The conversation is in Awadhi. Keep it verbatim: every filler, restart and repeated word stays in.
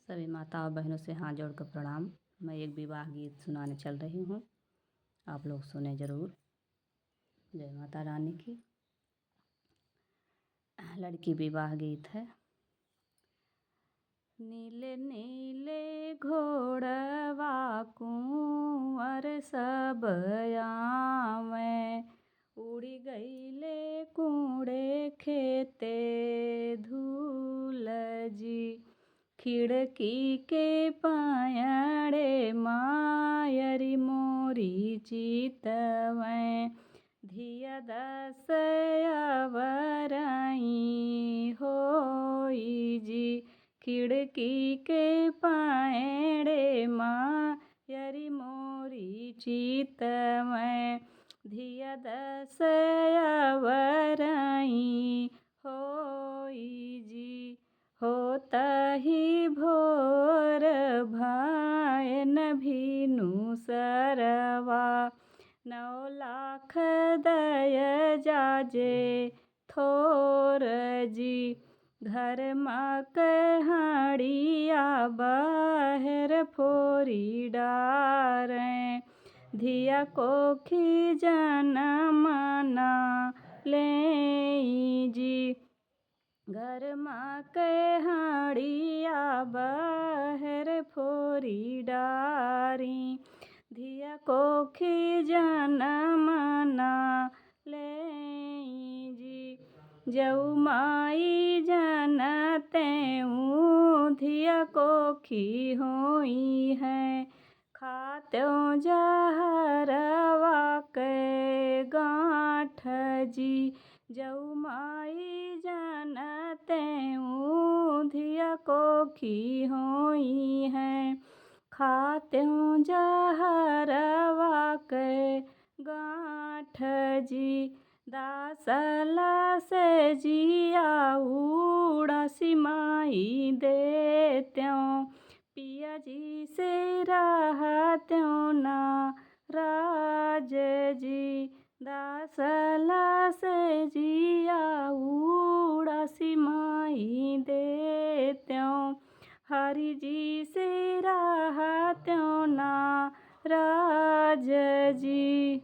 सभी माता और बहनों से हाथ जोड़कर प्रणाम। मैं एक विवाह गीत सुनाने चल रही हूँ, आप लोग सुने जरूर। जय माता रानी की। लड़की विवाह गीत है। नीले नीले घोड़वा कुंवर सब आवे, उड़ि गईले कुड़े खेते धूल जी। खिड़की के पायड़े मायरी मोरी चितवै, धिया दस अवरई होई जी। खिड़की के पायड़े मायरी मोरी चितवै, धिया दस अवरई होई जी। होतही भोर भयन भिनुसरवा, नौ लाख दय जाजे थोर जी। घर मा के हड़िया बहर फोरी डारै, धिया कोखी जनम ना लेई जी। घर मा के हड़िया बहर फोरी डारी, धिया कोखी जनम ना लेई जी। जऊ माई जनते ऊ धिया कोखी होई है, खात्यो जहरवा के गांठ जी। जऊ माई जनते ऊ धिया कोखी होई है, खात्यो जहरवा के गांठ जी। दासला से जिया उड़ासी माई देत्यो, पिया जी से रहत्यो नाराज जी। दासला से जिया उड़ासी माई देत्यो, हरि जी से रहत्यो नाराज जी।